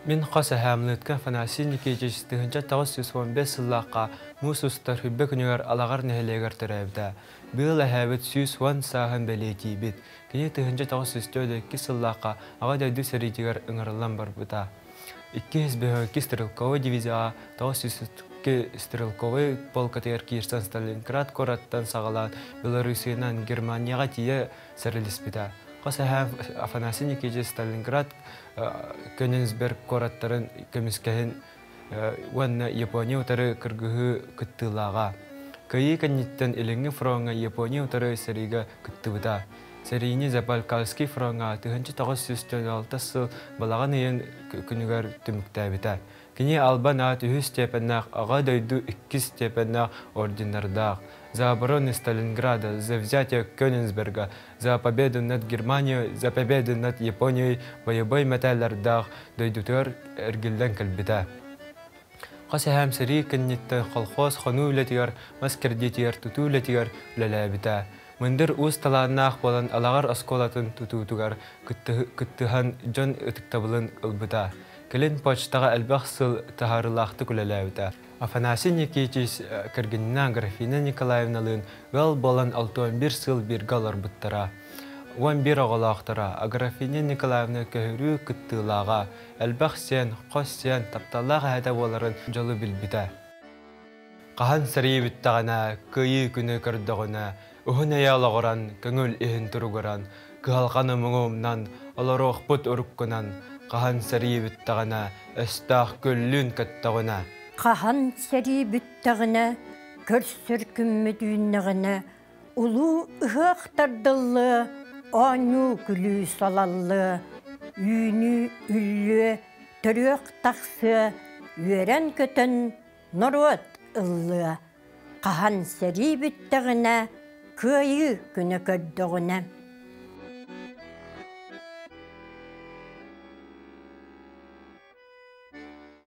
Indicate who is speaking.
Speaker 1: Мин хос эһээм Лытка Афанасий Никитич 1915 сыллаахха муус устар Хүббэ күнүгэр Алаҕар нэһилиэгэр төрөөбүтэ. Быйыл эһээбит 110 сааһын бэлиэтиибит. Кини 1942 сыллаахха Аҕа дойду сэриитигэр ыҥырыллан барбыта. Иккис бөһө стрелковай дивизияҕа 902 стрелковай полкатыгар киирсэн Сталинград куораттан саҕалаан Белоруссиянан Германияҕа тиийэ сэрилиспитэ. Хос эһээ Афанасий Никитич Сталинград Кёнигсберг куораттарын көмүскэһин уонна Япония утары кыргыһыы кыттыылааҕа. Кыайыы кэнниттэн Илиҥҥи фроҥҥа Япония утары сэриигэ кыттыбыта. Сэриини Забайкальский фроҥҥа 1946 сыл балаҕан ыйын күнүгэр түмүктээбитэ. Кини албан аат үһүс степеннээх Аҕа дойду иккис степеннээх орденнардаах. За оборону Сталинграда, за взятие Кёнигсберга, за победу над Германией, за победу над Японией бойобуой мэтээллэрдээх дойдутугар эргиллэн кэлбитэ. Хос эһээм сэрии кэнниттэн колхоз хонуу үлэтигэр, мас кэрдиитигэр, тутуу үлэтигэр үлэлээбитэ. Мындыр уус талааннаах буолан Алаҕар оскуолатын тутуутугар кыттыһан дьон ытыктабылын ылбыта. Кэлин почтаҕа элбэх сыл таһаарыылаахтык үлэлээбитэ. Афанасий Никитич кэргэнинээн Графина Николаевналыын ыал буолан 61 сыл бииргэ олорбуттара. 11 оҕолоохторо. Аграфена Николаевна көһөрүү кыттыылааҕа, элбэх сиэн, хос сиэн, тапталлаах эһэтэ буоларын дьолу билбитэ. Хаһан сэрии бүттэҕинэ, кыайыы күнү көрдөҕүнэ, уһун эйэ олоҕуран, көҥүл иһин туругуран, кыһалҕаны муҥумнан, олоруохпут уруккунан, хаһан сэрии бүттэҕинэ, өстөөх күллүүн көттөҕүнэ.
Speaker 2: Хаһан сэрии бүттэҕинэ, көрсөр күммүт үүннэҕинэ, улуу ыһыах тардыллыа, оонньуу-күлүү салаллыа, үүнүү үллүө, төрүөх тахсыа, үөрэн-көтөн норуот ыллыа. Хаһан сэрии бүттэҕинэ, кыайыы күнэ көрдөҕүнэ.